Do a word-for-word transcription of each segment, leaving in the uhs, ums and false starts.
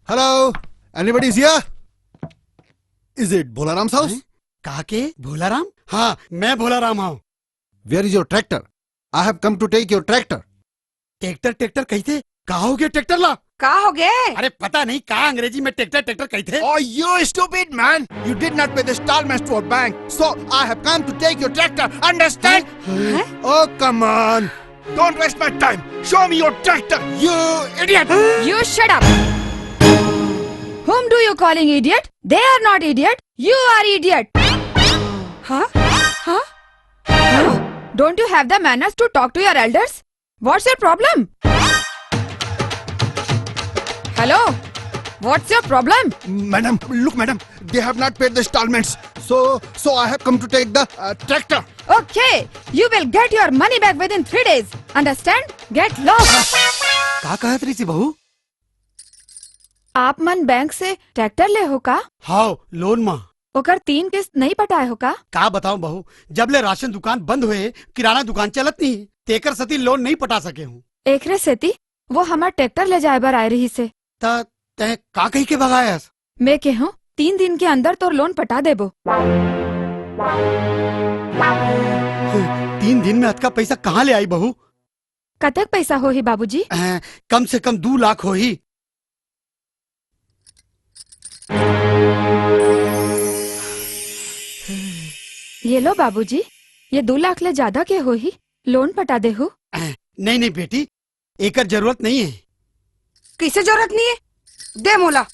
Hello, anybody is here? Is it Bhola Ram's house? हैं? कहाँ के? भोलाराम? हाँ, मैं भोलाराम हूँ। Where is your tractor? I have come to take your tractor. Tractor, tractor कहिथे? का हो गया ट्रैक्टर ला? का हो गए? अरे पता नहीं का अंग्रेजी में ट्रैक्टर, ट्रैक्टर कहिथे। Oh, you stupid man! You did not pay the installments to our bank, so I have come to take your tractor. Understand? हैं? Oh, come on! Don't waste my time. Show me your tractor, you idiot! You shut up! Whom do you calling idiot? They are not idiot. You are idiot. Huh? Huh? Huh? Don't you have the manners to talk to your elders? What's your problem? Hello? What's your problem? Madam, look, madam, they have not paid the installments. So, so I have come to take the uh, tractor. Okay, you will get your money back within three days. Understand? Get lost. का कहत रही थी बहू? आप मन bank से tractor ले हो का? हाव, लोन मा। ओकर तीन किस्त नहीं पटाए हो का? का बताऊं बहू, जब ले राशन दुकान बंद हुए, किराना दुकान चलत नहीं, तेकर सेती लोन नहीं पटा सके हूँ। एकरे सेती वो हमर ट्रैक्टर ले जाए बर आए रहिस हे। त तैं का कही के भगायस? मैं केहूं, तीन दिन के अंदर तोर लोन पटा देबो। तीन दिन में अतका पैसा कहाँ ले आई बहू? कतेक पैसा होही बाबूजी? अ, कम से कम दू लाख होही। ये लो बाबूजी, ये दू लाख ले ज्यादा के होही, लोन पटा देहू। अ, नहीं, नहीं बेटी, एकर जरूरत नहीं है। किसे जरूरत नहीं है? दे मोला।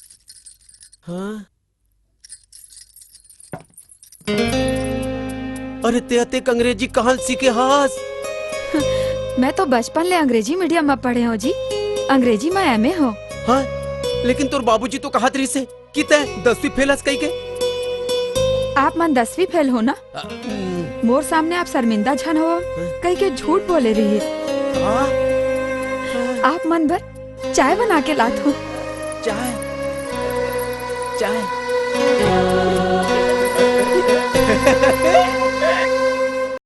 हाँ? अरे, ते अतेक अंग्रेजी कहाँ सीखे हस? मैं तो बचपन ले अंग्रेजी मीडियम में पढ़े हूँ जी, अंग्रेजी में एमए हूँ। हाँ, लेकिन तोर बाबूजी तो कहत रहिस हे कि तैं दसवीं फेल हस कहिके। आप मन दसवीं फेल हो ना? अ, हम्म। मोर सामने आप शर्मिंदा झन हो, हाँ? कहिके झूठ बोले रहिस। हाँ? आप मन बर चाय बना के लात हूँ। चाय? चाय?